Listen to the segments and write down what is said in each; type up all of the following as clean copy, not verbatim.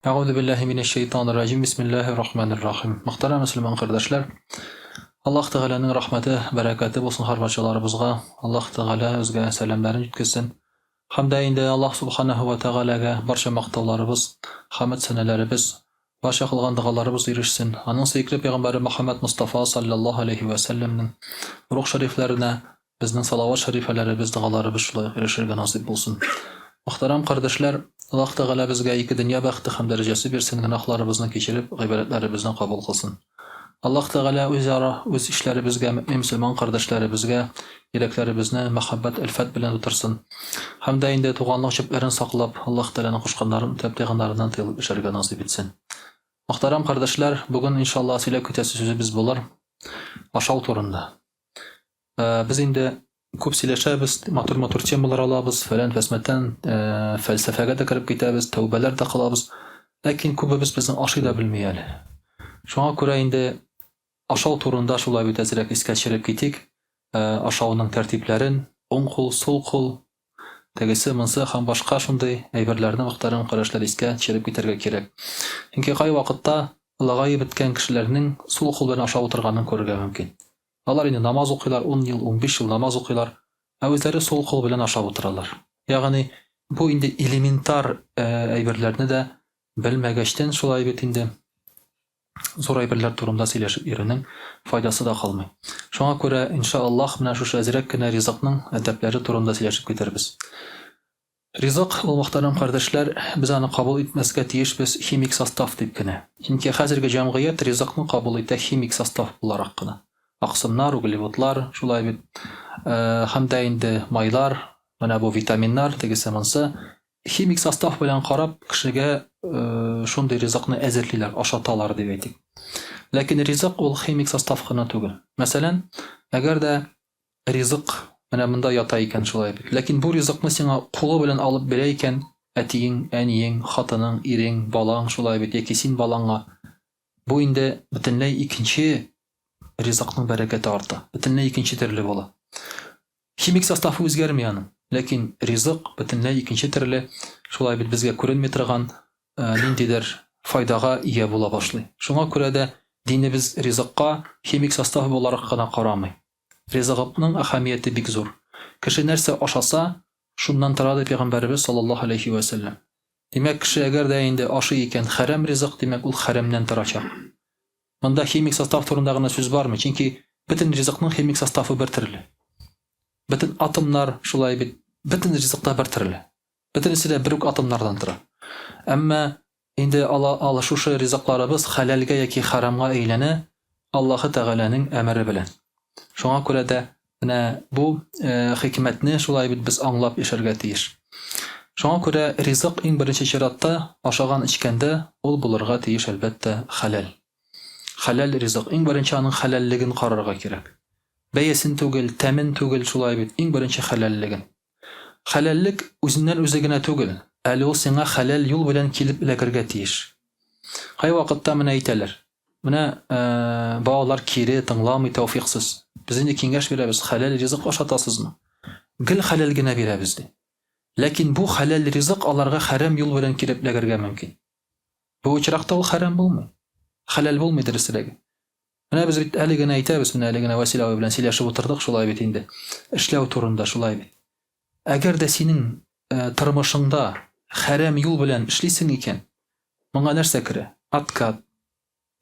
Әгъүзу биллаһи минәш шәйтанир раҗим. Бисмиллаһир рахманир рахим. Мөхтәрәм мөселман кардәшләр, Аллаһ Тәгаләнең рәхмәте, бәрәкәте булсын һәрбарчаларыбызга. Аллаһ Тәгалә үзгә сәламнәрен җиткезсен. Һәм дә инде Аллаһ Субханаһу ва Тәгаләгә барча мактауларыбыз, хәмд сәнәләребез, барча кылган догаларыбыз ирешсен. Аның сөекле пәйгамбәре Мөхәммәд Мустафа саллаллаһу алейхи ва сәлләмнең рух шәрифләренә Безнең салават шәрифәләребез, догаларыбыз шулай ук ирешергә насыйп булсын. Мөхтәрәм кардәшләр, Аллаһ Тәгалә безгә ике дөнья бәхете һәм дәрәҗәсе бирсен, гөнаһларыбызны кичереп, гыйбадәтләребезне кабул кылсын. Аллаһ Тәгалә үзара үз ишләребезгә, мөэмин мөселман кардәшләребезгә йөрәкләребезне мәхәббәт, өлфәт белән тутырсын. Һәм дә инде туганлык җепләрен саклап, Аллаһ Тәгаләнең кушканнарын үтәп, тыйганнарыннан тыелып яшәргә насыйп итсен. Мөхтәрәм кардәшләр, бүген иншаллаһ сөйләп китәсе сүзебез булыр ашау турында. Без инде күп сөйләшәбез, матур-матур темалар алабыз, фәлән фәсмәтән, фәлсәфәгә дә кереп китәбез, тәүбәләр дә кылабыз. Ләкин күбебез безнең ашый да белми әле. Шуңа күрә инде ашау турында шулай бит әзрәк искә төшереп китик. Ашауның тәртипләрен, уң кул, сул кул, тегесе, монсы һәм башка шундый әйберләрне мөхтәрәм кардәшләр искә төшереп китәргә кирәк. Чөнки кайвакытта олыгаеп беткән кешеләрнең сул кул белән ашап утырганын күрергә мөмкин. Алар инде намаз укыйлар, ун ел, 15 ел намаз укыйлар, ә үзләре сул кул белән ашап утыралар. Ягъни бу инде элементар әйберләрне дә белмәгәчтен шулай бит инде зур әйберләр турында сөйләшеп йөрүнең файдасы да калмый. Шуңа күрә, иншаАллаһ, менә шушы әзрәк кенә ризыкның әдәпләре турында сөйләшеп китербез. Ризык, ул, мөхтәрәм кардәшләр, без аны кабул итмәскә тиешбез химик состав дип кенә. Чөнки хәзерге җәмгыять ризыкны кабул итә химик состав буларак кына. Аксымнар, углеводлар, шулай бит, һәм дә инде майлар, менә бу витаминнар, тегесе-монсы. Химик состав белән карап, кешегә шундый ризыкны әзерлиләр, ашаталар дип әйтик. Ләкин ризык ул химик состав кына түгел. Мәсәлән, әгәр дә ризык менә монда ята икән шулай бит. Ләкин бу ризыкны сиңа кулы белән алып бирә икән әтиең, әниең, хатының, ирең, балаң шулай бит яки син балаңа. Бу инде бөтенләй икенче ризыкның бәрәкәте арта. Бөтенләй икенче төрле була. Химик составы үзгәрми аның. Ләкин ризык бөтенләй икенче төрле, шулай бит безгә күренми торган ниндидер файдага ия була башлый. Шуңа күрә дә динебез ризыкка химик состав буларак кына карамый. Ризыгыпның әһәмияте бик зур. Кеше нәрсә ашаса, шуннан тора, ди пәйгамбәребез саллаллаһу алейһи вә сәлләм. Димәк, кеше әгәр дә инде ашый икән хәрәм ризык, димәк, ул хәрәмнән торачак. Монда химик состав турында гына сүз бармый, чөнки бөтен ризыкның химик составы бер төрле. Бөтен атомнар шулай бит, бөтен ризыкта бер төрле. Бөтенесе дә бер үк атомнардан тора. Әмма инде ала, ала шушы ризыкларыбыз хәләлгә яки хәрамга әйләнә Аллаһы Тәгаләнең әмере белән. Шуңа күрә дә менә бу э, хикмәтне шулай бит без аңлап яшәргә тиеш. Шуңа күрә ризык иң беренче чиратта ашаган-эчкәндә ул булырга тиеш, әлбәттә, хәләл. Хәләл ризык. Иң беренче аның хәләллеген карарга кирәк. Бәясен түгел, тәмен түгел, шулай бит, иң беренче хәләллеген. Хәләллек үзеннән-үзе генә түгел, әле ул сиңа хәләл юл белән килеп эләгергә тиеш. Кайвакытта менә әйтәләр, менә балалар кире, тыңламый, тәүфиксыз. Без инде киңәш бирәбез, хәләл ризык ашатасызмы? Гел хәләл генә бирәбез, ди. Ләкин бу хәләл ризык аларга хәрәм юл белән килеп эләгергә мөмкин. Бу очракта ул хәрәм булмый. Хәләл булмый, дөресрәге. Менә без бит әле генә әйтәбез, менә әле генә Вәсил абый белән сөйләшеп утырдык, шулай бит инде. Эшләү турында шулай бит. Әгәр дә синең э, тормышыңда хәрәм юл белән эшлисең икән, моңа нәрсә керә? Откат,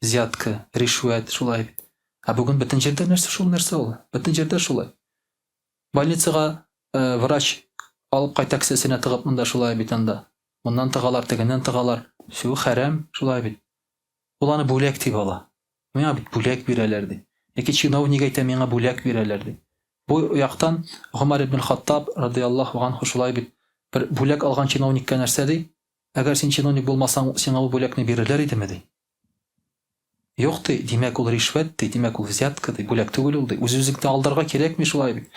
взятка, ришвәт, шулай бит. Ә бүген бөтен җирдә нәрсә шул нәрсә ул? Бөтен җирдә шулай. Больницага э, врач алып кайта кесәсенә тыгып монда шулай бит анда. Моннан тыгалар, тегеннән тыгалар. Всё хәрәм, шулай бит. Ул аны бүләк дип ала. Миңа бит бүләк бирәләр, ди. Яки чиновник әйтә, миңа бүләк бирәләр, ди. Бу яктан Гомәр ибн Хаттаб, радыяллаһу анһу, шулай бит, бер бүләк алган чиновникка нәрсә ди? Әгәр син чиновник булмасаң, сиңа бу бүләкне бирерләр идеме, ди. Юк, ди, димәк, ул ришвәт, ди, димәк, ул взятка, ди, бүләк түгел ул, ди. Үз-үзеңне алдарга кирәкми шулай бит.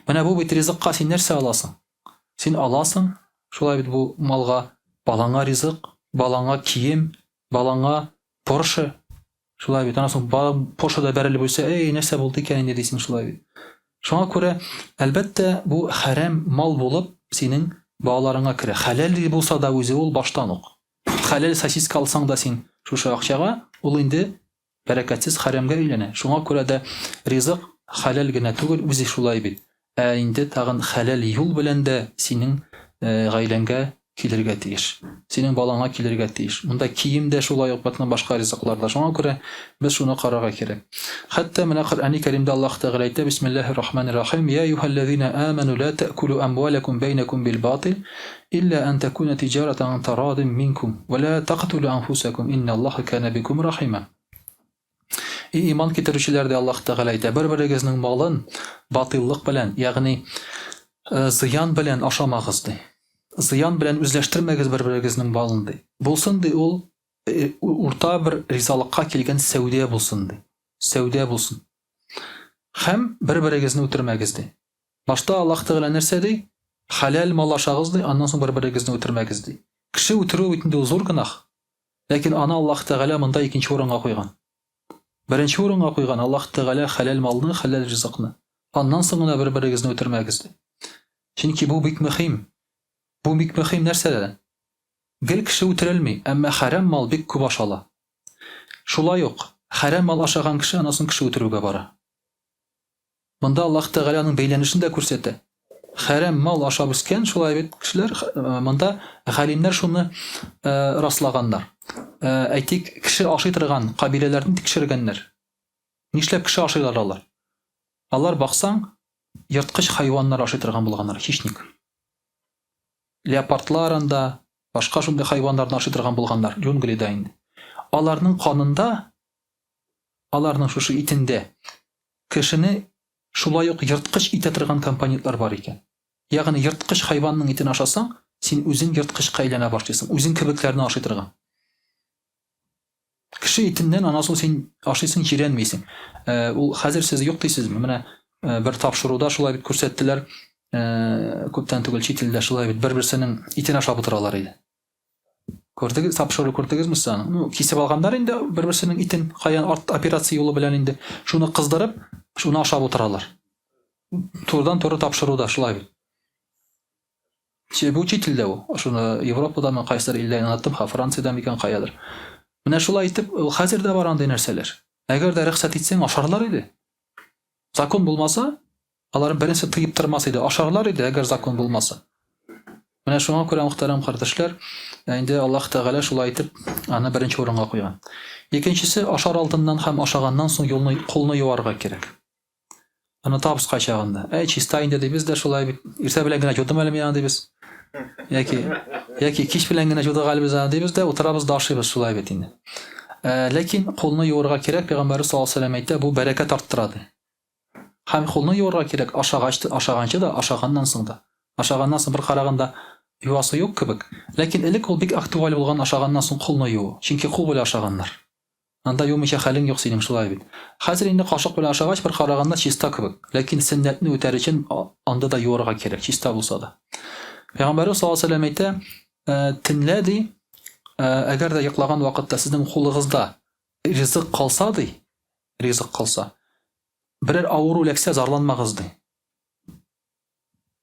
Менә бу бит ризыкка син нәрсә аласың? Син аласың, шулай бит бу малга, балаңа ризык, балаңа кием, балаңа Порше. Шулай бит. Аннан соң балаң Поршеда бәрелеп үлсә, эй, нәрсә булды икән инде дисең шулай бит. Шуңа күрә, әлбәттә, бу хәрәм мал булып синең балаларыңа керә. Хәләл булса да үзе ул баштан ук. Хәләл сосиска алсаң да син шушы акчага, ул инде бәрәкәтсез хәрәмгә әйләнә. Шуңа күрә дә ризык хәләл генә түгел, үзе шулай бит. Ә инде тагын хәләл юл белән дә синең гаиләңгә килергә тиеш. Синең балаңа килергә тиеш. Монда кием дә шулай ук, бөтен башка ризыклар да. Шуңа күрә без шуны карарга кирәк. Хәтта менә Коръәни Кәримдә Аллаһ Тәгалә әйтә, Бисмиллаһир Рахманир Рахим, Я әйюһәлләзина аману ла тәкулу амвалакум бәйнәкум бил батил, илля ан тәкуна тиҗаратан ан тарадин минкум, ва ла тактулу анфусакум, инналлаһа кана бикум рахима. И иман китерүчеләр, ди Аллаһ Тәгалә әйтә, бер-берегезнең малын батыйллык белән, ягъни э, зыян белән ашамагыз, ди. Зыян белән үзләштермәгез бер-берегезнең малын, ди. Булсын, ди, ул э, урта бер ризалыкка килгән сәүдә булсын, ди. Сәүдә булсын. Һәм бер-берегезне үтермәгез, ди. Башта Аллаһ Тәгалә нәрсә ди? Хәләл мал ашагыз, ди, аннан соң бер-берегезне үтермәгез, ди. Кеше үтерү бит инде ул зур гөнаһ. Ләкин аны Аллаһ Тәгалә монда икенче урынга куйган. Беренче урынга куйган Аллаһ Тәгалә хәләл малны, хәләл ризыкны. Аннан соң гына бер-берегезне үтермәгез, ди. Чөнки бу бик мөһим. Бу бик мөһим нәрсәдән? Гел кеше үтерелми, әмма хәрәм мал бик күп ашала. Шулай ук, хәрәм мал ашаган кеше аннан соң кеше үтерүгә бара. Монда Аллаһ Тәгалә аның бәйләнешен дә күрсәтә. Хәрәм мал ашап үскән, шулай бит, кешеләр э, монда галимнәр шуны э, раслаганнар. Э, әйтик, кеше ашый торган кабиләләрне тикшергәннәр. Нишләп кеше ашыйлар алар? Алар баксаң, ерткыч хайваннар ашый торган булганнар, хищник. Леопардлар анда, башка шундый хайваннарны ашый торган булганнар, джунглида инде. Аларның канында, аларның шушы итендә Кешене шулай ук ерткыч итә торган компонентлар бар икән. Ягъни ерткыч хайванның итен ашасаң, син үзең ерткычка әйләнә башлыйсың, үзең кебекләрне ашый торган. Кеше итеннән аннан соң син ашыйсың, җирәнмисең. Э, ул хәзер сез юк дисезме? Менә э, бер тапшыруда шулай бит күрсәттеләр, э, күптән түгел чит илдә шулай бит бер-берсенең итен ашап утыралар иде. Күрдегез, тапшыру күрдегезме сез аны? Ну, кисеп алганнар инде бер-берсенең итен, каян арт операция юлы белән инде. Шуны кыздырып, шуны ашап утыралар. Турыдан-туры тапшыруда шулай бит. Бу чит илдә ул. Шуны Европадамы, кайсыдыр илдә оныттым, ха, Франциядә микән, каядыр. Менә шулай итеп, хәзер дә бар андый нәрсәләр. Әгәр дә рөхсәт итсәң, ашарлар иде. Закон булмаса, Алар беренче тыеп тормас иде, ашарлар иде, әгәр закон булмаса. Менә шуңа күрә, мөхтәрәм кардәшләр, ә инде Аллаһ Тәгалә шулай итеп аны беренче урынга куйган. Икенчесе, ашар алдыннан һәм ашаганнан соң юлны, кулны юарга кирәк. Онытабыз кайчагында. Әй, чиста инде дибез дә шулай бит. Иртә белән генә юдым әле мин аны дибез. Яки, яки кич белән генә юдык әле без аны дибез дә, утырабыз да ашыйбыз шулай бит инде. Ә, ләкин кулны юарга кирәк, Пәйгамбәрбез саллаллаһу алейһи ва сәлләм әйтә, бу бәрәкәт арттыра ди. Һәм кулны юарга кирәк, ашагач, ашаганчы да, ашаганнан соң да. Ашаганнан соң бер караганда юасы юк кебек. Ләкин элек ул бик актуаль булган ашаганнан соң кулны юу. Чөнки кул белән ашаганнар. Анда юмыйча хәлең юк синең, шулай бит. Хәзер инде кашык белән ашагач, бер караганда чиста кебек. Ләкин сөннәтне үтәр өчен анда да юарга кирәк, чиста булса да. Пәйгамбәребез саллаллаһу алейһи ва сәлләм әйтә, төнлә ди, әгәр дә йоклаган вакытта сезнең кулыгызда ризык калса ди, ризык калса, берәр авыру эләксә, зарланмагыз, ди.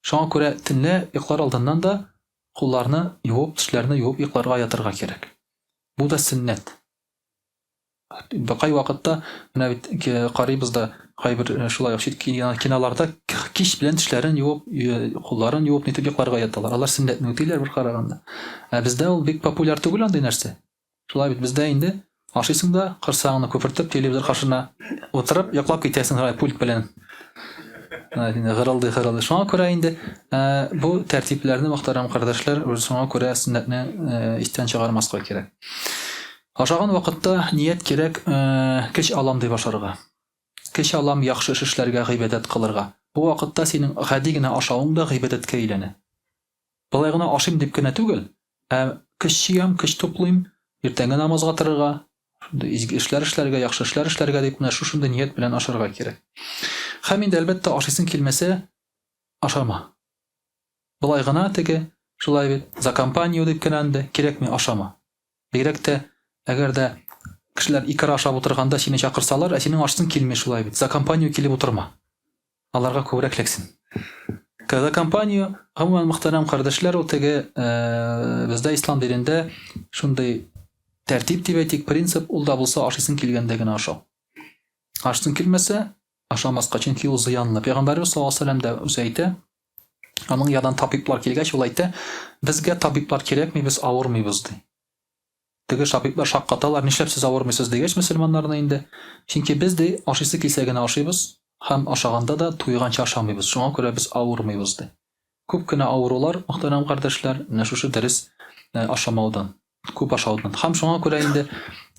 Шуңа күрә төнлә йоклар алдыннан да кулларны юып, тешләрне юып йокларга ятырга кирәк. Бу да сөннәт. Кай вакытта менә бит карыйбыз да кайбер э, шулай ук чит киноларда кич белән тешләрен юып, э, кулларын юып нитеп йокларга яталар. Алар сөннәтне үтиләр бер караганда. Ә бездә ул бик популяр түгел андый нәрсә. Шулай бит, бездә инде ашыйсың да, корсагыңны күпертеп, телевизор каршына утырып, йоклап китәсең шулай пульт белән. Инде гырылдый, гырылдый. Шуңа күрә инде э, бу тәртипләрне, мөхтәрәм кардәшләр, шуңа күрә сөннәтне э, истән чыгармаска кирәк. Ашаган вакытта ният кирәк, э, көч алам дип ашарга. Көч алам яхшы эш эшләргә, гыйбадәт кылырга. Бу вакытта синең гади генә ашавың да гыйбадәткә әйләнә. Болай гына ашыйм дип кенә түгел, ә көч җыям, көч туплыйм, иртәнге намазга торырга, шундый изге эшләр эшләргә, яхшы эшләр эшләргә дип менә шушындый ният белән ашарга кирәк. Һәм инде, әлбәттә, ашыйсың килмәсә, ашама. Болай гына теге, шулай бит, за компанию дип кенә инде, кирәкми, ашама. Бигрәк тә, әгәр дә кешеләр икра ашап утырганда сине чакырсалар, ә синең ашыйсың килми, шулай бит, за компанию килеп утырма. Аларга күбрәк эләксен. Когда компанию, гомумән, мөхтәрәм кардәшләр, ул теге э, бездә ислам динендә шундый тәртип дип әйтик, принцип, ул да булса ашыйсың килгәндә генә ашау. Ашыйсың килмәсә, ашамаска, чөнки ул зыянлы. Пәйгамбәрбез саллаллаһу алейһи вәсәлләм дә үзе әйтә, аның янынан табиблар килгәч, ул әйтә, безгә табиблар кирәкми, без авырмыйбыз, ди. Теге шабиблар шаккаталар, нишләп сез авырмыйсыз дигәч мөселманнарны инде. Чөнки без, ди, ашыйсы килсә генә ашыйбыз һәм ашаганда да туйганчы ашамыйбыз, шуңа күрә без авырмыйбыз, ди. Күп кенә авырулар, мөхтәрәм кардәшләр, менә шушы дөрес ашамаудан, күп ашаудан. Һәм шуңа күрә инде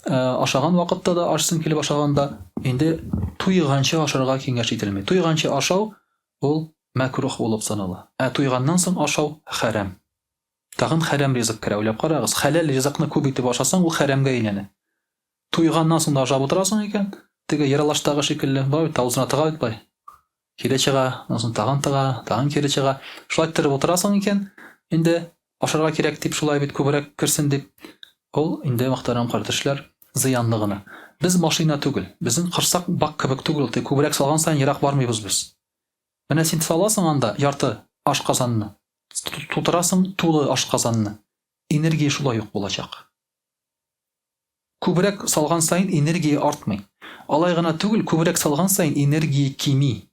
ашаган вакытта да, ашыйсың килеп ашаганда, инде туйганчы ашарга киңәш ителми. Туйганчы ашау ул мәкрух булып санала. Ә туйганнан соң ашау хәрам. Тагын хәрәм ризык керә, уйлап карагыз. Хәләл ризыкны күп итеп ашасаң, ул хәрәмгә әйләнә. Туйганнан соң да ашап утырасың икән, теге Ералаштагы шикелле, бар бит, авызына тыга бит болай. Кире чыга, аннан соң тагын тыга, тагын кире чыга. Шулай иттереп утырасың икән, инде ашарга кирәк дип шулай бит күбрәк керсен дип, ул инде, мөхтәрәм кардәшләр, зыянлы гына. Без машина түгел, безнең корсак бак кебек түгел ул, теге күбрәк салган саен ерак бармыйбыз без. Менә син саласың анда ярты ашказанны, тутырасың тулы ашказанны, энергия шулай ук булачак. Күбрәк салган саен энергия артмый. Алай гына түгел, күбрәк салган саен энергия кими.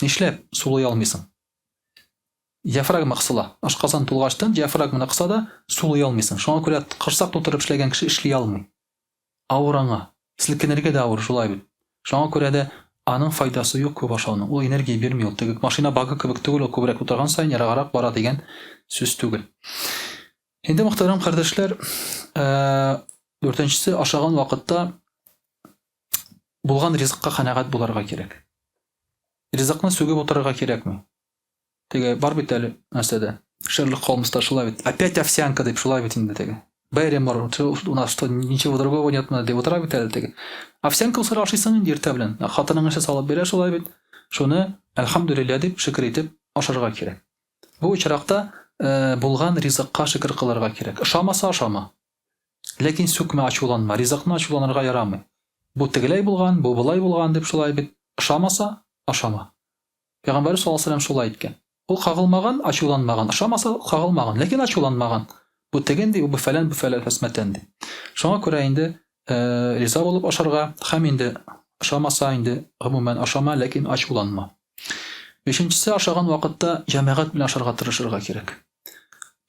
Нишләп сулый алмыйсың? Диафрагма кысыла. Ашказан тулгачтан диафрагманы кыса да сулый алмыйсың. Шуңа күрә корсак тутырып эшләгән кеше эшли алмый. Авыр аңа. Селкенергә дә авыр, шулай бит. Шуңа күрә дә аның файдасы юк күп ашауның. Ул энергия бирми, ул теге машина багы кебек түгел, ул күбрәк утырган саен ераграк бара дигән сүз түгел. Инде, мөхтәрәм кардәшләр, дүртенчесе, ашаган вакытта булган ризыкка канәгать булырга кирәк. Ризыкны сүгеп утырырга кирәкми. Теге бар бит әле нәрсәдә. Шерлок Холмста шулай бит. Опять овсянка дип шулай бит инде теге. Берримор, у нас что, ничего другого нет, дип утыра бит әле теге. Овсянка булса ашыйсың инде иртә белән. Хатының эше салып бирә шулай бит. Шуны әлхәмдүлилләһ дип шөкер итеп ашарга кирәк. Бу очракта э, булган ризыкка шөкер кылырга кирәк. Ошамаса ашама. Ләкин сүкмә, ачуланма. Ризыкны ачуланырга ярамый. Бу тегеләй булган, бу болай булган дип шулай бит. Ошамаса ашама. Пәйгамбәребез саллаллаһу алейһи ва сәлләм шулай әйткән. Ул кагылмаган, ачуланмаган. Ошамаса, кагылмаган, ләкин ачуланмаган. Бу тегенди, бу фәлән, бу фәлән, фәсмәтән ди. Шуңа күрә инде э, риза булып ашарга һәм инде ошамаса инде гомумән ашама, ләкин ачуланма. Бишенчесе, ашаган вакытта җәмәгать белән ашарга тырышырга кирәк.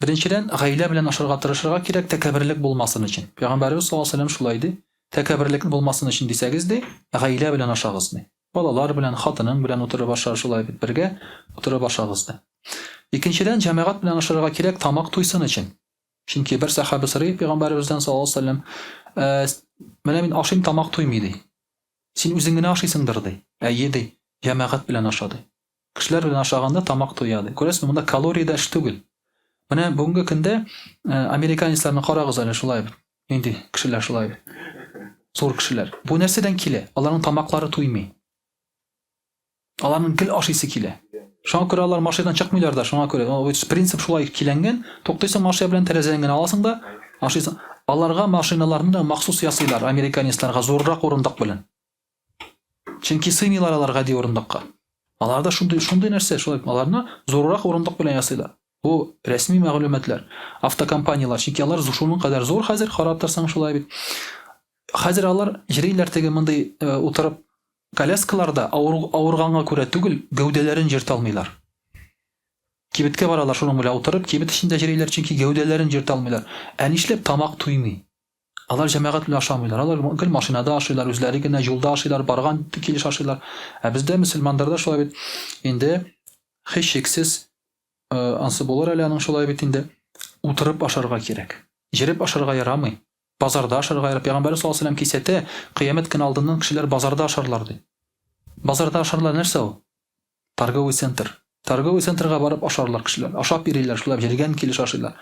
Беренчедән, гаилә белән ашарга тырышырга кирәк, тәкәбберлек булмасын өчен. Пәйгамбәребез саллаллаһу алейһи ва сәлләм шулай ди, тәкәбберлек булмасын өчен дисәгез ди, гаилә белән ашагыз ди. Балалар белән, хатының белән утырып аша, шулай бит бергә утырып ашагыз ди. Икенчедән, җәмәгать белән ашарга кирәк, тамак туйсын өчен. Чөнки бер сәхабә сорый пәйгамбәребездән саллаллаһу алейһи ва сәлләм, «Ә, менә мин ашыйм, тамак туймый ди. Син үзең генә ашыйсыңдыр ди. Әйе ди, җәмәгать белән аша ди. Кешеләр белән ашаганда тамак туя ди. Күрәсезме, монда калория дә эш түгел. Менә бүгенге көндә э, американецларны карагыз әле шулай бит. Нинди кешеләр шулай бит. Зур кешеләр. Бу нәрсәдән килә? Аларның тамаклары туймый. Аларның гел ашыйсы килә. Шуңа күрә алар машинадан чыкмыйлар да, шуңа күрә. Принцип шулай киләнгән. Туктыйсың машина белән тәрәзәдән генә аласың да, ашыйсың. Аларга машиналарны да махсус ясыйлар, американецларга зуррак урындык белән. Чөнки сыймыйлар алар гади урындыкка. Аларда шундый шундый нәрсә, шулай аларны зуррак урындык белән ясыйлар. Бу рәсми мәгълүматлар. Автокомпанияләр, чөнки алар шуның кадәр зур хәзер, карап торсаң шулай бит. Хәзер алар йөриләр теге мондый э, утырып коляскаларда авыр, авырганга күрә түгел, гәүдәләрен җырта алмыйлар. Кибеткә баралар шуның белән утырып, кибет эчендә йөриләр, чөнки гәүдәләрен җырта алмыйлар. Ә нишләп тамак туймый? Алар җәмәгать белән ашамыйлар. Алар гел машинада ашыйлар, үзләре генә юлда ашыйлар, барган килеш ашыйлар. Ә бездә мөселманнарда шулай бит инде һичшиксез э, ансы булыр әле аның шулай бит инде утырып ашарга кирәк. Җөреп ашарга ярамый. Базарда ашарга ярап. Пәйгамбәр саллаллаһу алейһи вәсәлләм кисәтә, кыямәт көне алдыннан кешеләр базарда ашарлар ди. Базарда ашарлар нәрсә ул? Торговый центр. Торговый центрга барып ашарлар кешеләр. Ашап йөриләр, шулай йөргән килеш ашыйлар.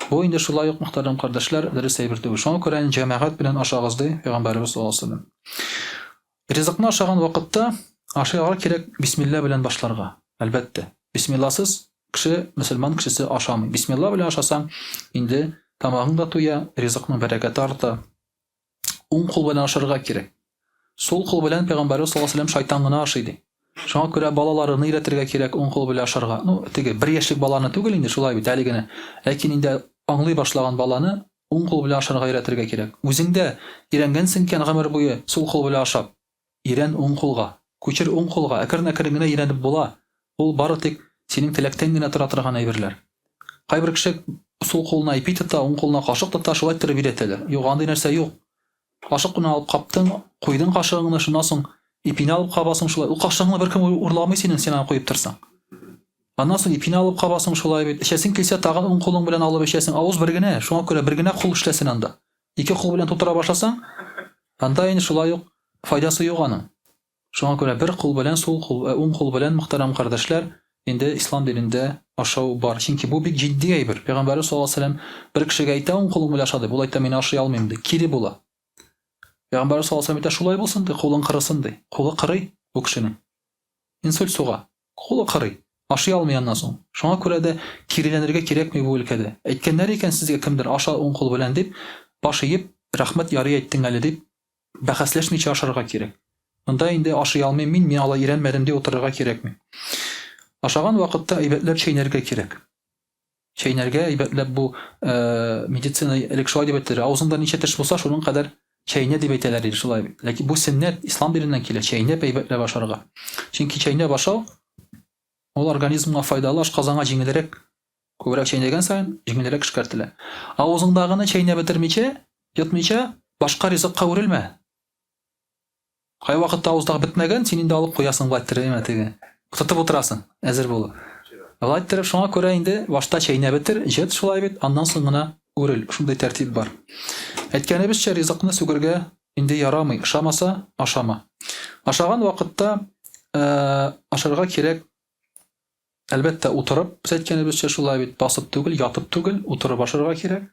Бу инде шулай ук, мөхтәрәм кардәшләр, дөрес әйбер түгел. Шуңа күрә җәмәгать белән ашагыз, ди Пәйгамбәребез саллаллаһу алейһи вәсәлләм. Ризыкны ашаган вакытта ашыйга кирәк бисмилла белән башларга. Әлбәттә. Бисмилласыз кеше, мөселман кешесе ашамый. Бисмилла белән ашасаң, инде тамагың да туя, ризыкның бәрәкәте арта. Уң кул белән ашарга кирәк. Сул кул белән пәйгамбәребез саллаллаһу алейһи вәсәлләм шайтан гына ашый ди. Шуңа күрә балаларны өйрәтергә кирәк уң кул белән ашарга. Ну, теге бер яшьлек баланы түгел инде, шулай бит, әле генә. Ләкин инде аңлый башлаган баланы уң кул белән ашарга өйрәтергә кирәк. Үзең дә өйрәнгәнсең икән гомер буе сул кул белән ашап, өйрән уң кулга. Күчер уң кулга, әкрен-әкрен генә өйрәнеп була. Ул бары тик синең теләктән генә тора торган әйберләр. Кайбер кеше сул кулына ипи тота, уң кулына кашык тота, шулай иттереп өйрәтәләр. Юк, андый нәрсә юк. Кашык кына алып каптың, куйдың кашыгыңны, шуннан соң ипине алып кабасың шулай. Ул кашыгыңны беркем урламый синең, син аны куеп торсаң. Аннан соң ипине алып кабасың шулай бит. Эчәсең килсә, тагын уң кулың белән алып эчәсең. Авыз бер генә, шуңа күрә бер генә кул эшләсен анда. Ике кул белән тутыра башласаң, анда инде шулай ук файдасы юк аның. Шуңа күрә бер кул белән сул кул, уң кул белән, мөхтәрәм кардәшләр, инде ислам динендә ашау бар. Чөнки бу бик җитди әйбер. Пәйгамбәребез саллаллаһу алейһи ва сәлләм бер кешегә әйтә, уң кулың белән аша дип, ул әйтә, мин ашый алмыйм ди. Кире була. Пәйгамбәребез саллаллаһу алейһи ва сәлләм әйтә, шулай булсын ди, кулың кырысын ди. Кулы кырый бу кешенең. Инсульт суга. Кулы кырый. Ашый алмый аннан соң. Шуңа күрә дә киреләнергә кирәкми бу өлкәдә. Әйткәннәр икән сезгә кемдер, аша уң кул белән дип, баш иеп, рәхмәт, ярый әйттең әле дип, Бәхәсләшмичә ашарга кирәк. Монда инде ашый алмыйм мин, мин алай өйрәнмәдем дип утырырга кирәкми. Ашаган вакытта әйбәтләп чәйнәргә кирәк. Чәйнәргә әйбәтләп бу э, медицина элек шулай дип әйтәләр. Авызыңда ничә теш булса, шуның кадәр чәйнә дип әйтәләр иде шулай бит. Ләкин бу сөннәт ислам диненнән килә, чәйнәп әйбәтләп ашарга. Чөнки чәйнәп ашау ул организмга файдалы, ашказанга җиңелрәк. Күбрәк чәйнәгән саен, җиңелрәк эшкәртелә. Авызыңдагыны чәйнәп бетермичә, йотмыйча, башка ризыкка үрелмә. Кайвакытта авыздагы бетмәгән, син инде алып куясың болай иттереп, әйме, теге. Тотып утырасың, әзер булып. Болай иттереп, шуңа күрә инде башта чәйнәп бетер, җыт шулай бит, аннан соң гына үрел. Шундый тәртип бар. Әйткәнебезчә, ризыкны сүгергә инде ярамый, ошамаса, ашама. Ашаган вакытта э, ашарга кирәк Әлбәттә, утырып, без әйткәнебезчә шулай бит, басып түгел, ятып түгел, утырып ашарга кирәк.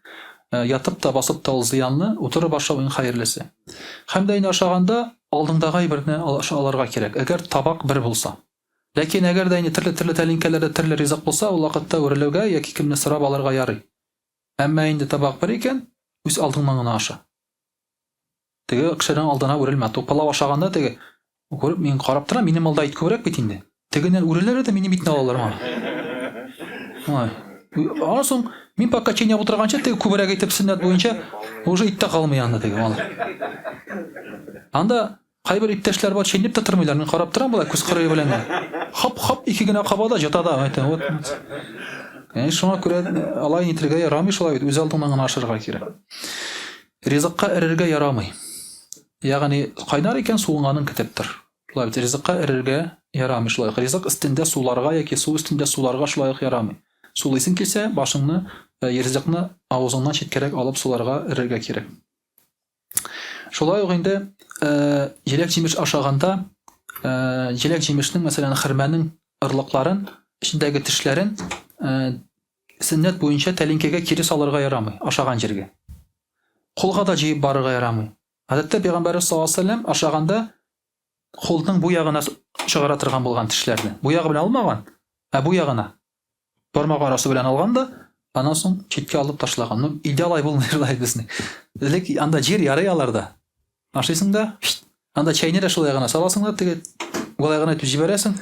Э, ятып та, басып та ул зыянлы, утырып ашау иң хәерлесе. Һәм дә инде ашаганда алдыңдагы әйберне алырга кирәк, әгәр табак бер булса. Ләкин әгәр дә инде төрле-төрле тәлинкәләрдә төрле ризык булса, ул вакытта үрелүгә яки кемне сорап алырга ярый. Әмма инде табак бер икән, үз алдыңнан гына аша. Теге кешенең алдына үрелмә. То пылау ашаганда теге күреп мин карап торам, минем алда ит күбрәк бит инде. Тегеннән үреләр дә минем итне алалар моңа. Ой. Аннан соң мин пока чәйнәп утырганчы теге күбрәк итеп сөннәт буенча уже ит тә калмый анда теге малай. Анда кайбер иптәшләр бар чәйнәп тә тормыйлар. Мин карап торам болай күз кырые белән. Хоп-хоп ике генә каба да җота да. Әйтәм, вот. Яни шуңа күрә алай нитергә ярамый шулай бит, үз алдыңнан гына ашарга кирәк. Ризыкка эрергә ярамый. Ягъни кайнар икән, суынганын көтеп тор. Шулай бит, ризыкка эрергә ярамый. Шулай ук ризык өстендә суларга яки су өстендә суларга шулай ук ярамый. Сулыйсың килсә, башыңны, э, ризыкны авызыңнан читкәрәк алып суларга эрергә кирәк. Шулай ук инде э, җиләк-җимеш ашаганда, э, җиләк-җимешнең, мәсәлән, хөрмәнең орлыкларын, эчендәге тешләрен э, Сөннәт буенча тәлинкәгә кире салырга ярамый, ашаган җиргә. Кулга да җыеп барырга ярамый. Гадәттә пәйгамбәрбез саллаллаһу алейһи вәсәлләм ашаганда кулның бу ягына чыгара торган булган тешләрне. Бу ягы белән алмаган, ә бу ягына бармак арасы белән алган да, аннан соң читкә алып ташлаган. Ну, илдә алай булмый шулай безнең. Элек анда җир ярый аларда. Ашыйсың да, анда чәйне дә шулай гына саласың да, теге болай гына итеп җибәрәсең.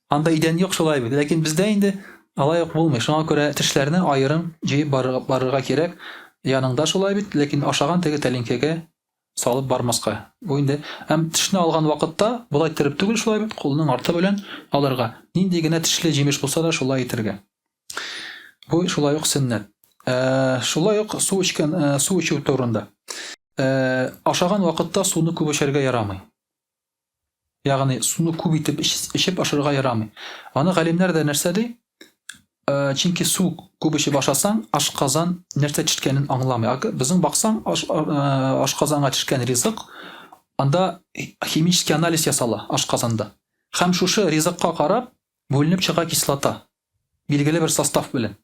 Анда идән юк шулай бит. Ләкин бездә инде алай ук булмый. Шуңа күрә тешләрне аерым җыеп барырга кирәк. Яныңда шулай бит, ләкин ашаган теге тәлинкәгә салып бармаска. Бу инде һәм тешне алган вакытта болай иттереп түгел шулай бит, кулның арты белән алырга. Нинди генә тешле җимеш булса да шулай итергә. Бу шулай ук сөннәт. Э, шулай ук су эчкән, э, су эчү турында. Э, ашаган вакытта суны күп эчәргә ярамый. Ягъни суны күп итеп эчеп ашарга ярамый. Аны галимнәр дә нәрсә ди? Чөнки су күп эчеп ашасаң, ашказан нәрсә төшкәнен аңламый. Безнең баксаң, аш, ашказанга төшкән ризык анда химический анализ ясала ашказанда. Һәм шушы ризыкка карап бүленеп чыга кислота. Билгеле бер состав белән.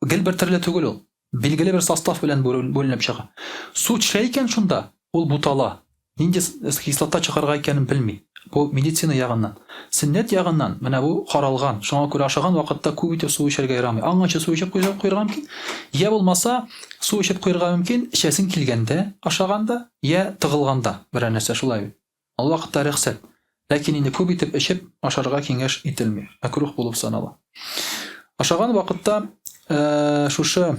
Гел бер төрле түгел ул. Билгеле бер состав белән бүленеп чыга. Су төшә икән шунда, ул бутала. Нинди кислота чыгарга икәнен белми. Бу медицина ягыннан. Сөннәт ягыннан менә бу каралган. Шуңа күрә ашаган вакытта күп итеп су эчәргә ярамый. Аңганчы су эчеп куярга мөмкин. Я булмаса, су эчеп куярга мөмкин, эчәсең килгәндә, ашаганда, я тыгылганда, берәр нәрсә шулай бит. Ул вакытта рөхсәт. Ләкин инде күп итеп эчеп ашарга киңәш ителми, мәкрух булып санала. Ашаган вакытта э, шушы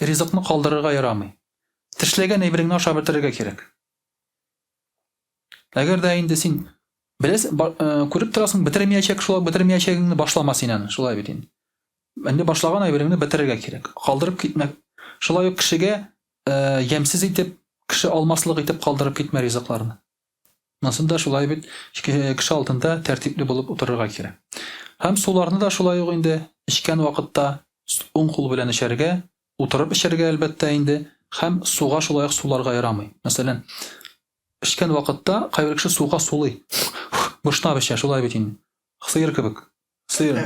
ризыкны калдырырга ярамый. Тешләгән әйбереңне ашап бетерергә кирәк. Әгәр дә инде син беләсең, э, күреп торасың, бетермәячәк, шулай бетермәячәгеңне башлама син аны, шулай бит инде. Инде башлаган әйбереңне бетерергә кирәк. Калдырып китмә. Шулай ук кешегә э, ямьсез итеп, кеше алмаслык итеп калдырып китмә ризыкларны. Монсын да шулай бит кеше алдында тәртипле булып утырырга кирәк. Һәм суларны да шулай ук инде эчкән вакытта уң кул белән эчәргә, утырып эчәргә әлбәттә инде, һәм суга шулай ук суларга ярамый. Мәсәлән, эчкән вакытта кайбер кеше суга сулый. Мышнап эчә, шулай бит инде. Сыер кебек. Сыер.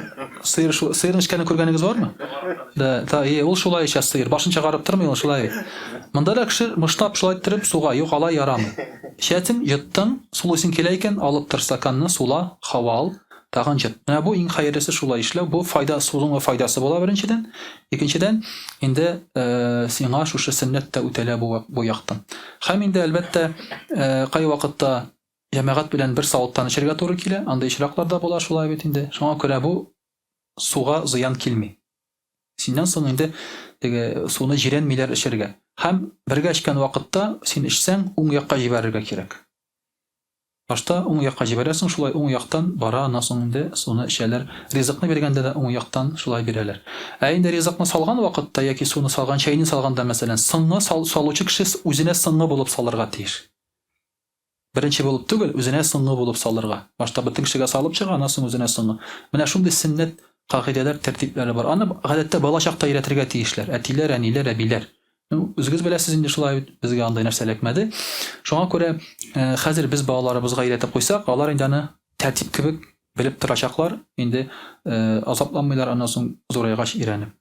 Сыер шу, сыерның эчкәнен күргәнегез бармы? Да, та, е, ул шулай эчә сыер. Башын чыгарып тормый ул шулай. Монда да кеше мыштап шулай иттереп суга, юк, алай ярамый. Эчәсең, йоттың, сулыйсың килә икән, алып тор стаканны, сула, һава ал, тагын йот. Менә бу иң хәерлесе шулай эшләү. Бу файда, суның файдасы була беренчедән. Икенчедән, инде э, сиңа шушы сөннәт тә үтәлә бу, бу яктан. Һәм инде, әлбәттә, э, кайвакытта Җәмәгать белән бер савыттан эчәргә туры килә, андый очраклар да була шулай бит инде. Шуңа күрә бу суга зыян килми. Синнән соң инде теге суны җирәнмиләр эчәргә. Һәм бергә эчкән вакытта син эчсәң, уң якка җибәрергә кирәк. Башта уң якка җибәрәсең, шулай уң яктан бара, аннан соң инде суны эчәләр. Ризыкны биргәндә дә уң яктан шулай бирәләр. Ә инде ризыкны салган вакытта яки суны салган, чәйне салганда, мәсәлән, соңгы салучы кеше үзенә соңгы булып салырга тиеш. Беренче булып түгел, үзенә соңгы булып салырга. Башта бөтен кешегә салып чыга, аннан соң үзенә соңгы. Менә шундый сөннәт кагыйдәләр, тәртипләре бар. Аны гадәттә бала чакта өйрәтергә тиешләр. Әтиләр, әниләр, әбиләр. Ну, үзегез беләсез инде шулай бит, безгә андый нәрсә эләкмәде. Шуңа күрә э, хәзер без балаларыбызга өйрәтеп куйсак, алар инде аны тәртип кебек белеп торачаклар, инде э, азапланмыйлар аннан соң зурайгач өйрәнеп.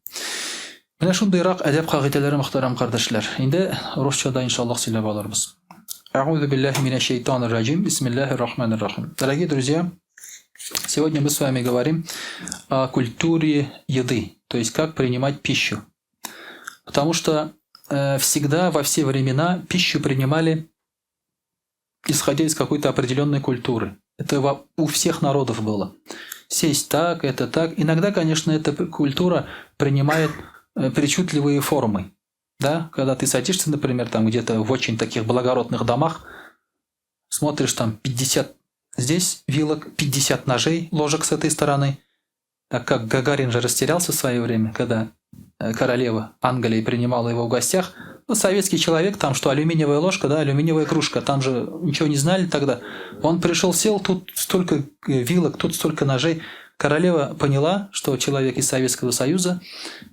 Менә шундыйрак әдәп кагыйдәләре, мөхтәрәм кардәшләр. Инде русча да иншаллаһ сөйләп алырбыз. Әгъузу биллаһи минәш шәйтанир раҗим. Бисмиллаһир рахманир рахим. Дорогие друзья, сегодня мы с вами говорим о культуре еды, то есть как принимать пищу. Потому что э, всегда во все времена пищу принимали исходя из какой-то определенной культуры. Это у всех народов было. Сесть так, это так. Иногда, конечно, эта культура принимает э, причудливые формы. Да? Когда ты садишься, например, там где-то в очень таких благородных домах, смотришь там 50 здесь вилок, 50 ножей, ложек с этой стороны, так как Гагарин же растерялся в свое время, когда э, королева Англии принимала его в гостях, ну, советский человек, там что, алюминиевая ложка, да, алюминиевая кружка, там же ничего не знали тогда. Он пришел, сел, тут столько э, вилок, тут столько ножей. Королева поняла, что человек из Советского Союза,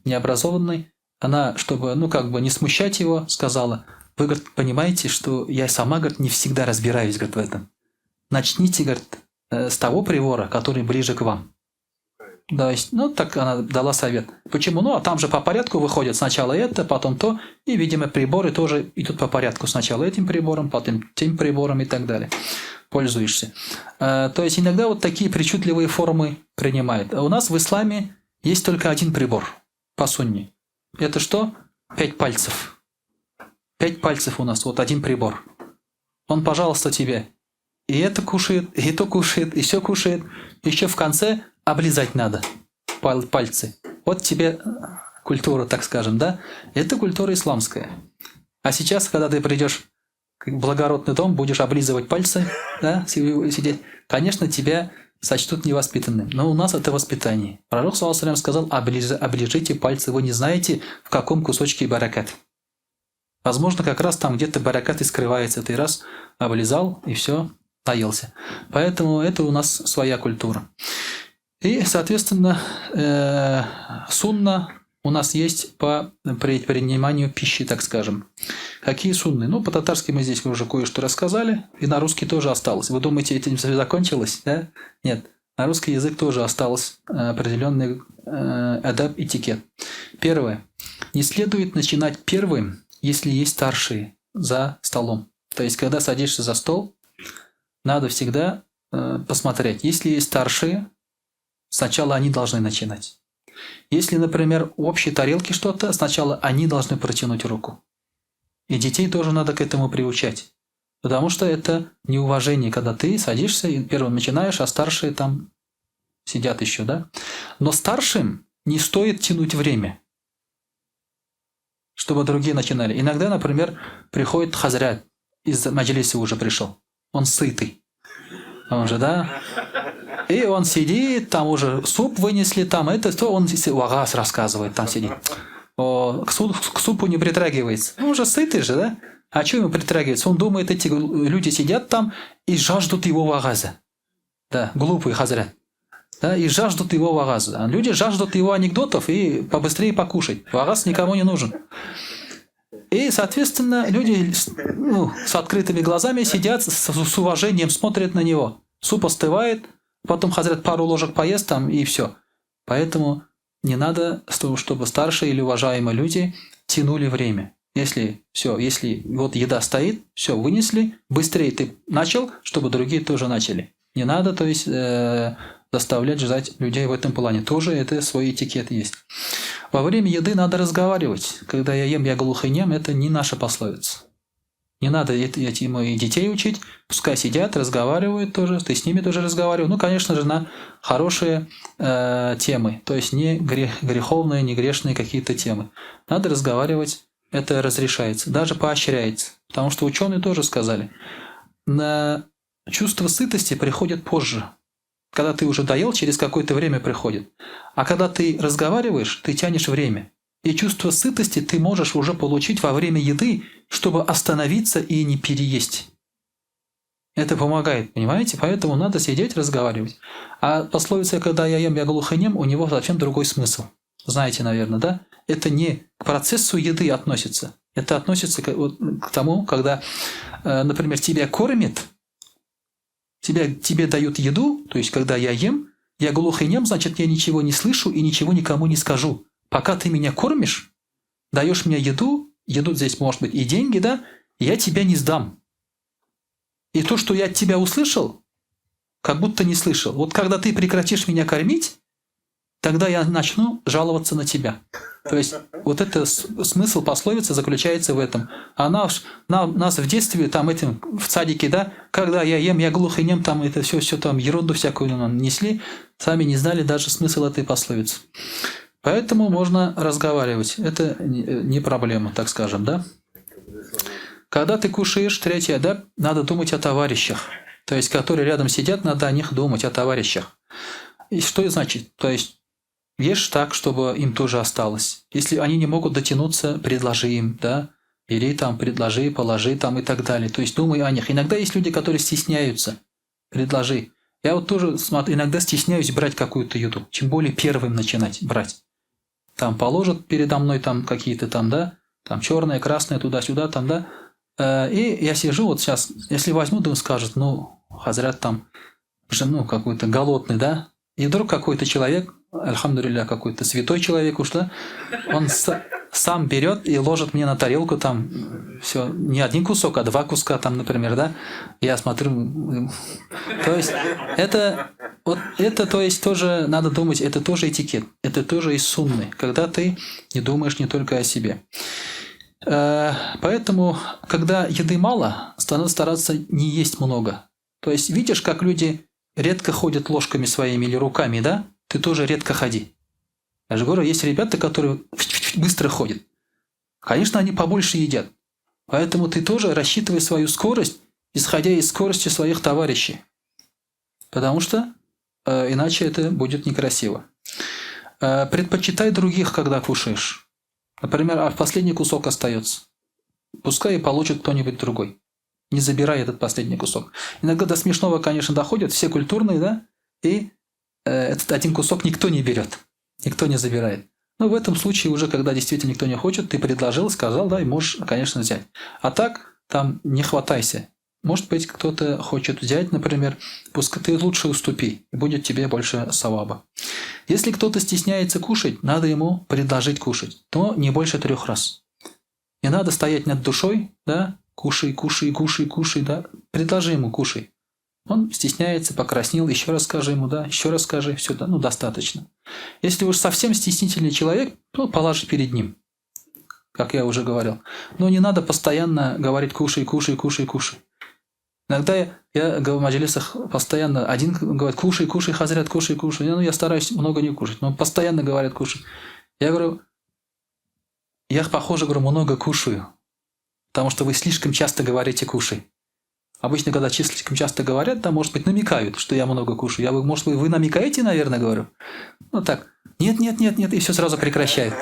необразованный, она, чтобы, ну, как бы не смущать его, сказала, вы, говорит, понимаете, что я сама, говорит, не всегда разбираюсь, говорит, в этом. Начните, говорит, э, с того прибора, который ближе к вам. Да, ну, так она дала совет. Почему? Ну, а там же по порядку выходят сначала это, потом то, и, видимо, приборы тоже идут по порядку. Сначала этим прибором, потом тем прибором и так далее. Пользуешься. Э, то есть иногда вот такие причудливые формы принимает. А у нас в исламе есть только один прибор по сунне. Это что? Пять пальцев. Пять пальцев у нас, вот один прибор. Он, пожалуйста, тебе и это кушает, и то кушает, и все кушает. Еще в конце облизать надо пальцы. Вот тебе э, культура, так скажем, да? Это культура исламская. А сейчас, когда ты придешь в благородный дом, будешь облизывать пальцы, да, сидеть, конечно, тебя сочтут невоспитанным. Но у нас это воспитание. Пророк, саллаллаху сказал, оближите пальцы, вы не знаете, в каком кусочке баракат. Возможно, как раз там где-то баракат и скрывается. Ты раз облизал, и все, наелся. Поэтому это у нас своя культура. И, соответственно, э, сунна у нас есть по приниманию пищи, так скажем. Какие сунны? Ну, по-татарски мы здесь уже кое-что рассказали, и на русский тоже осталось. Вы думаете, этим все закончилось? Да? Нет. На русский язык тоже остался э, определенный э, адаб этикет. Первое. Не следует начинать первым, если есть старшие за столом. То есть, когда садишься за стол, надо всегда э, посмотреть. Если есть старшие, сначала они должны начинать. Если, например, в общей тарелке что-то, сначала они должны протянуть руку. И детей тоже надо к этому приучать. Потому что это неуважение, когда ты садишься и первым начинаешь, а старшие там сидят еще, да? Но старшим не стоит тянуть время, чтобы другие начинали. Иногда, например, приходит хазрят, из маджлиса уже пришел. Он сытый. Он же, да? И он сидит, там уже суп вынесли, там это, то он вагаз рассказывает, там сидит. О, к супу не притрагивается. Он уже сытый же, да? А что ему притрагивается? Он думает, эти люди сидят там и жаждут его вагаза. Да, глупый хазрят. Да, и жаждут его вагаза. Люди жаждут его анекдотов и побыстрее покушать. Вагаз никому не нужен. И, соответственно, люди ну, с открытыми глазами сидят, с уважением смотрят на него. Суп остывает, потом хазрят пару ложек поест там, и все. Поэтому не надо, чтобы старшие или уважаемые люди тянули время. Если все, если вот еда стоит, все, вынесли, быстрее ты начал, чтобы другие тоже начали. Не надо, то есть, заставлять ждать людей в этом плане. Тоже это свой этикет есть. Во время еды надо разговаривать. Когда я ем, я глух и нем, это не наша пословица. Не надо этим и детей учить, пускай сидят, разговаривают тоже, ты с ними тоже разговаривай. Ну, конечно же, на хорошие темы, то есть не греховные, не грешные какие-то темы. Надо разговаривать, это разрешается, даже поощряется. Потому что ученые тоже сказали, на чувство сытости приходит позже. Когда ты уже доел, через какое-то время приходит. А когда ты разговариваешь, ты тянешь время. И чувство сытости ты можешь уже получить во время еды, чтобы остановиться и не переесть. Это помогает, понимаете? Поэтому надо сидеть, разговаривать. А пословица «когда я ем, я глух и нем», у него совсем другой смысл. Знаете, наверное, да? Это не к процессу еды относится. Это относится к тому, когда, например, тебя кормят, тебе дают еду, то есть когда я ем, я глух и нем, значит, я ничего не слышу и ничего никому не скажу. Пока ты меня кормишь, даешь мне еду, еду здесь может быть и деньги, да, я тебя не сдам. И то, что я от тебя услышал, как будто не слышал. Вот когда ты прекратишь меня кормить, тогда я начну жаловаться на тебя. То есть вот это смысл пословицы заключается в этом. А нас в детстве там этим в садике, да, когда я ем, я глух и нем, там это все там ерунду всякую нам несли, сами не знали даже смысл этой пословицы. Поэтому можно разговаривать. Это не проблема, так скажем, да? Когда ты кушаешь, третье, да, надо думать о товарищах. То есть, которые рядом сидят, надо о них думать, о товарищах. И что это значит? То есть, ешь так, чтобы им тоже осталось. Если они не могут дотянуться, предложи им, да? Бери там, предложи, положи там и так далее. То есть, думай о них. Иногда есть люди, которые стесняются. Предложи. Я вот тоже иногда стесняюсь брать какую-то еду. Тем более первым начинать брать. Там положат передо мной там какие-то там, да, там черное, красное, туда-сюда, там, да. И я сижу вот сейчас, если возьму, то он скажет, ну, хазрят там, ну, какой-то голодный, да. И вдруг какой-то человек, альхамдулилля, какой-то святой человек уж, да, он сам берет и ложит мне на тарелку там все, не один кусок, а два куска там, например, да. Я смотрю, то есть это, вот это, то есть тоже надо думать, это тоже этикет, это тоже из сунны, когда ты не думаешь не только о себе. Поэтому, когда еды мало, надо стараться не есть много. То есть видишь, как люди редко ходят ложками своими или руками, да? Ты тоже редко ходи. Я же говорю, есть ребята, которые быстро ходят. Конечно, они побольше едят. Поэтому ты тоже рассчитывай свою скорость, исходя из скорости своих товарищей. Потому что иначе это будет некрасиво. Предпочитай других, когда кушаешь. Например, последний кусок остается. Пускай и получит кто-нибудь другой. Не забирай этот последний кусок. Иногда до смешного, конечно, доходят, все культурные, да? И этот один кусок никто не берет. Никто не забирает. Но в этом случае уже, когда действительно никто не хочет, ты предложил, сказал, да, и можешь, конечно, взять. А так, там не хватайся. Может быть, кто-то хочет взять, например, пускай ты лучше уступи, и будет тебе больше саваба. Если кто-то стесняется кушать, надо ему предложить кушать, но не больше 3 раз. Не надо стоять над душой, да, кушай, кушай, кушай, кушай, да, предложи ему кушай. Он стесняется, покраснел, еще раз скажи ему, да, еще раз скажи, все, да, ну достаточно. Если уж совсем стеснительный человек, то положи перед ним, как я уже говорил. Но не надо постоянно говорить кушай, кушай, кушай, кушай. Иногда я в маджлисах постоянно, один говорит, кушай, кушай, хазрят, кушай, кушай. Ну, я стараюсь много не кушать, но постоянно говорят, кушай. Я говорю, я, похоже, говорю, много кушаю, потому что вы слишком часто говорите «кушай». Обычно, когда слишком часто говорят, там, может быть, намекают, что я много кушаю. Я, может, вы намекаете, наверное, говорю? Ну так, нет, нет, нет, нет, и все сразу прекращает.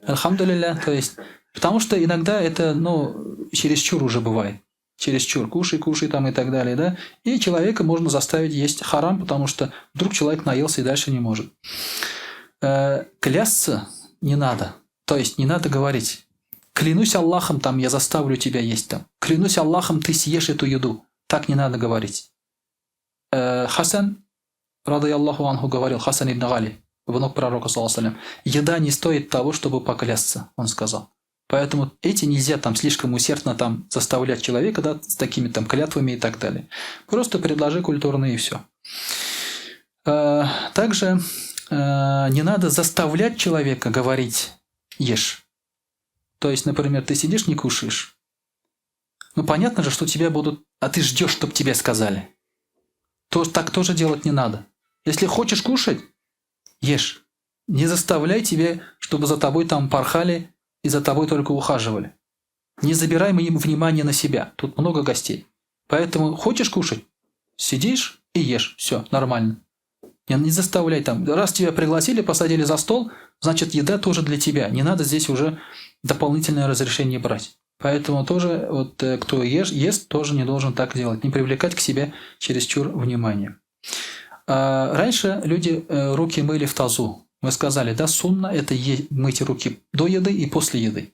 Альхамдулилля, то есть, потому что иногда это, ну, чересчур уже бывает. Чересчур, кушай, кушай там и так далее, да. И человека можно заставить есть харам, потому что вдруг человек наелся и дальше не может. Клясться не надо. То есть не надо говорить. Клянусь Аллахом, там я заставлю тебя есть там. Клянусь Аллахом, ты съешь эту еду. Так не надо говорить. Хасан, рады Аллаху анху, говорил, Хасан ибн Гали, внук пророка, саллаллаху, еда не стоит того, чтобы поклясться, он сказал. Поэтому эти нельзя там слишком усердно там заставлять человека, да, с такими там клятвами и так далее. Просто предложи культурно и все. Также не надо заставлять человека говорить «ешь». То есть, например, ты сидишь, не кушаешь. Ну, понятно же, что тебя будут... А ты ждешь, чтобы тебе сказали. То, так тоже делать не надо. Если хочешь кушать, ешь. Не заставляй тебе, чтобы за тобой там порхали и за тобой только ухаживали. Не забирай внимание на себя. Тут много гостей. Поэтому хочешь кушать, сидишь и ешь. Все, нормально. Не заставляй там. Раз тебя пригласили, посадили за стол, значит, еда тоже для тебя. Не надо здесь уже дополнительное разрешение брать. Поэтому тоже, вот, кто ест, тоже не должен так делать. Не привлекать к себе чересчур внимание. Раньше люди руки мыли в тазу. Мы сказали, да, сунна – это мыть руки до еды и после еды.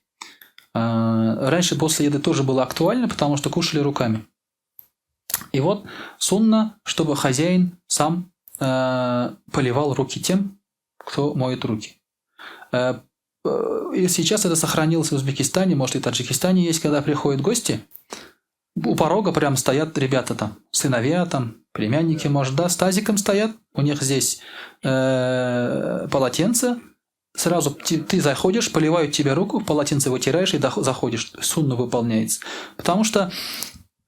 Раньше после еды тоже было актуально, потому что кушали руками. И вот сунна, чтобы хозяин сам поливал руки тем, кто моет руки. И сейчас это сохранилось в Узбекистане, может и в Таджикистане есть, когда приходят гости, у порога прям стоят ребята там, сыновья там, племянники, может, да, с тазиком стоят, у них здесь полотенце, сразу ты заходишь, поливают тебе руку, полотенце вытираешь и заходишь, сунна выполняется. Потому что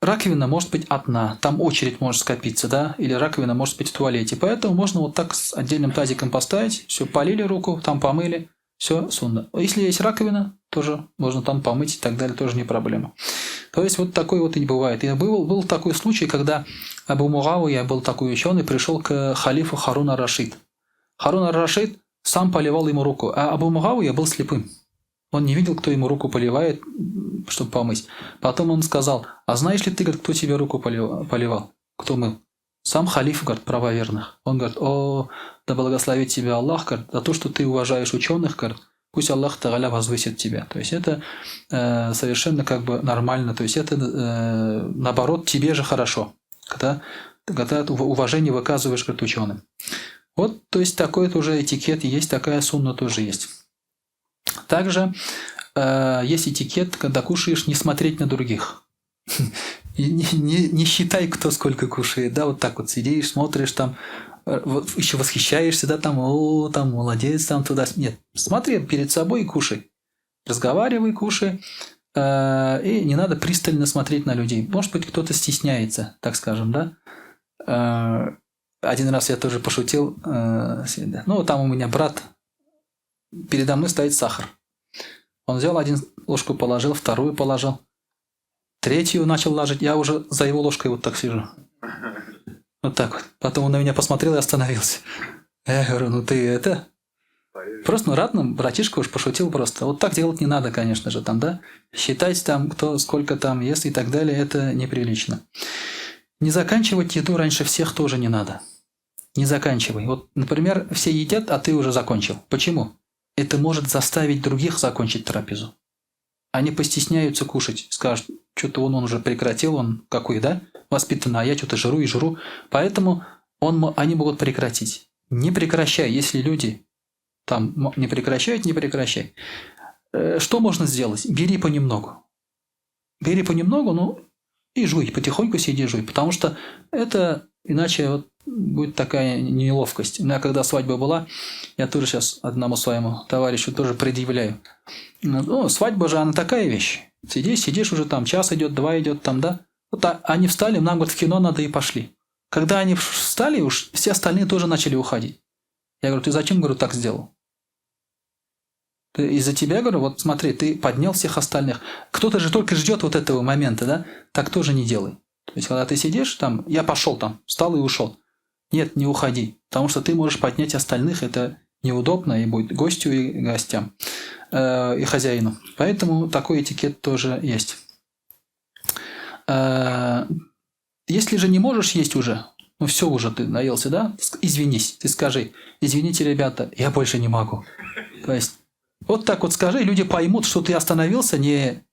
раковина может быть одна, там очередь может скопиться, да, или раковина может быть в туалете. Поэтому можно вот так с отдельным тазиком поставить, все, полили руку, там помыли, все, сунна. Если есть раковина, тоже можно там помыть и так далее, тоже не проблема. То есть вот такой вот и бывает. И был такой случай, когда Абу Муавия был такой ученый, пришел к халифу Харун ар-Рашид. Харун ар-Рашид сам поливал ему руку, а Абу Муавия был слепым. Он не видел, кто ему руку поливает, чтобы помыть. Потом он сказал, а знаешь ли ты, говорит, кто тебе руку поливал, кто мыл? Сам халиф, говорит, правоверных. Он говорит, о, да благословит тебя Аллах, говорит, за то, что ты уважаешь ученых, говорит, пусть Аллах Тагаля возвысит тебя. То есть это совершенно как бы нормально. То есть это наоборот тебе же хорошо, когда уважение выказываешь, говорит, ученым. Вот, то есть такой тоже этикет есть, такая сунна тоже есть. Также есть этикет, когда кушаешь, не смотреть на других. Не считай, кто сколько кушает, да, вот так вот сидишь, смотришь там, еще восхищаешься, да, там, о, там, молодец, там, туда. Нет, смотри перед собой и кушай. Разговаривай, кушай. И не надо пристально смотреть на людей. Может быть, кто-то стесняется, так скажем, да. Один раз я тоже пошутил. Ну, там у меня брат, передо мной стоит сахар. Он взял один ложку, положил, вторую положил. Третью начал ложить, я уже за его ложкой вот так сижу. Вот так вот. Потом он на меня посмотрел и остановился. Я говорю, ну ты это... Просто, ну, радно, братишка уж пошутил просто. Вот так делать не надо, конечно же, там, да? Считать там, кто сколько там ест и так далее, это неприлично. Не заканчивать еду раньше всех тоже не надо. Не заканчивай. Вот, например, все едят, а ты уже закончил. Почему? Это может заставить других закончить трапезу. Они постесняются кушать, скажут, что-то он уже прекратил, он какой, да, воспитанный, а я что-то жру и жру. Поэтому они могут прекратить. Не прекращай, если люди там не прекращают, не прекращай. Что можно сделать? Бери понемногу. Бери понемногу, ну и жуй, потихоньку сиди жуй, потому что это иначе вот будет такая неловкость. У меня когда свадьба была, я тоже сейчас одному своему товарищу тоже предъявляю. Ну, свадьба же, она такая вещь. Сидишь, сидишь уже там, час идет, два идет там, да? Вот они встали, нам, говорит, в кино надо и пошли. Когда они встали, уж все остальные тоже начали уходить. Я говорю, ты зачем, говорю, так сделал? Из-за тебя, говорю, вот смотри, ты поднял всех остальных. Кто-то же только ждет вот этого момента, да? Так тоже не делай. То есть, когда ты сидишь там, я пошел там, встал и ушел. Нет, не уходи, потому что ты можешь поднять остальных, это неудобно и будет гостю и гостям, и хозяину. Поэтому такой этикет тоже есть. Если же не можешь есть уже, ну все уже, ты наелся, да? Извинись, ты скажи, извините, ребята, я больше не могу. То есть, вот так вот скажи, люди поймут, что ты остановился не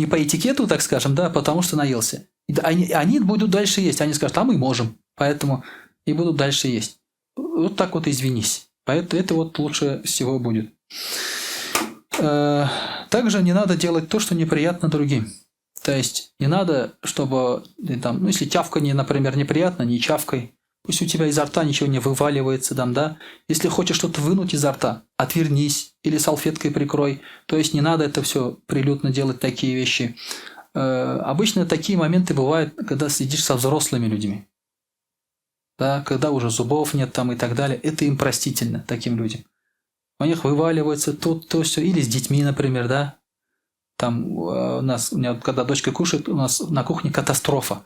по этикету, так скажем, да, потому что наелся. И они будут дальше есть, они скажут, а мы можем, поэтому и будут дальше есть. Вот так вот извинись. Поэтому это вот лучше всего будет. Также не надо делать то, что неприятно другим. То есть не надо, чтобы ты там, ну, если тявканье, например, неприятно, не чавкай. Пусть у тебя изо рта ничего не вываливается там, да. Если хочешь что-то вынуть изо рта, отвернись или салфеткой прикрой. То есть не надо это все прилюдно делать, такие вещи. Обычно такие моменты бывают, когда сидишь со взрослыми людьми. Да, когда уже зубов нет там и так далее. Это им простительно, таким людям. У них вываливается то, то, все. Или с детьми, например, да. Там у меня, когда дочка кушает, у нас на кухне катастрофа.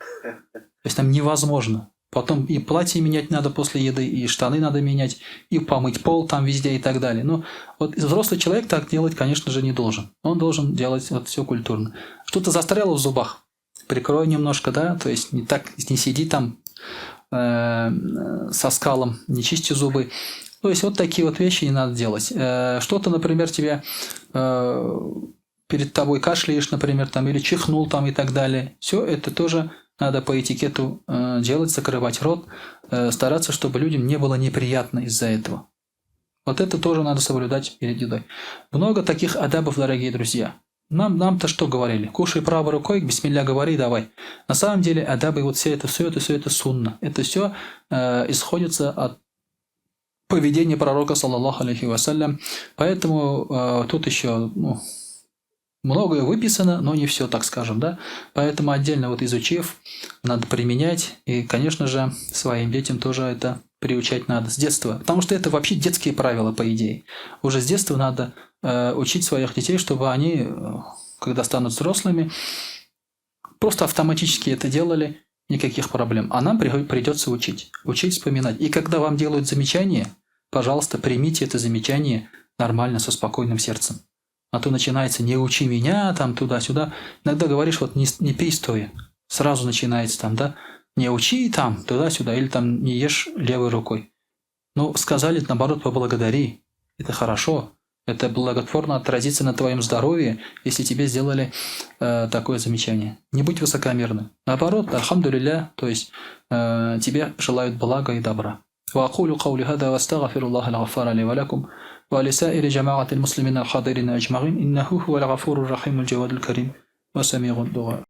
То есть там невозможно. Потом и платье менять надо после еды, и штаны надо менять, и помыть пол там везде и так далее. Но вот взрослый человек так делать, конечно же, не должен. Он должен делать вот все культурно. Что-то застряло в зубах, прикрой немножко, да, то есть не так, не сиди там со скалом, не чисти зубы. То есть вот такие вот вещи не надо делать. Что-то, например, тебе перед тобой кашляешь, например, там, или чихнул там и так далее. Все это тоже надо по этикету делать, закрывать рот, стараться, чтобы людям не было неприятно из-за этого. Вот это тоже надо соблюдать перед едой. Много таких адабов, дорогие друзья. Нам-то что говорили? Кушай правой рукой, бисмилля говори, давай. На самом деле адабы, вот все это, все это, все это сунна. Это все исходится от поведения пророка, саллаллаху алейхи вассалям. Поэтому тут еще, ну, многое выписано, но не все, так скажем, да. Поэтому отдельно вот изучив, надо применять. И, конечно же, своим детям тоже это приучать надо с детства. Потому что это вообще детские правила, по идее. Уже с детства надо учить своих детей, чтобы они, когда станут взрослыми, просто автоматически это делали, никаких проблем. А нам придется учить. Учить, вспоминать. И когда вам делают замечание, пожалуйста, примите это замечание нормально, со спокойным сердцем. А то начинается «не учи меня», там туда-сюда. Иногда говоришь, вот не пей стоя. Сразу начинается там, да, не учи там, туда-сюда, или там не ешь левой рукой. Ну, сказали, наоборот, поблагодари. Это хорошо. Это благотворно отразится на твоем здоровье, если тебе сделали такое замечание. Не будь высокомерным. Наоборот, альхамдулилля, то есть тебе желают блага и добра. وأقول قولي هذا واستغفر الله الغفار لي ولكم ولسائر جماعة المسلمين الحاضرين أجمعين إنه هو الغفور الرحيم الجواد الكريم وسميع الدعاء.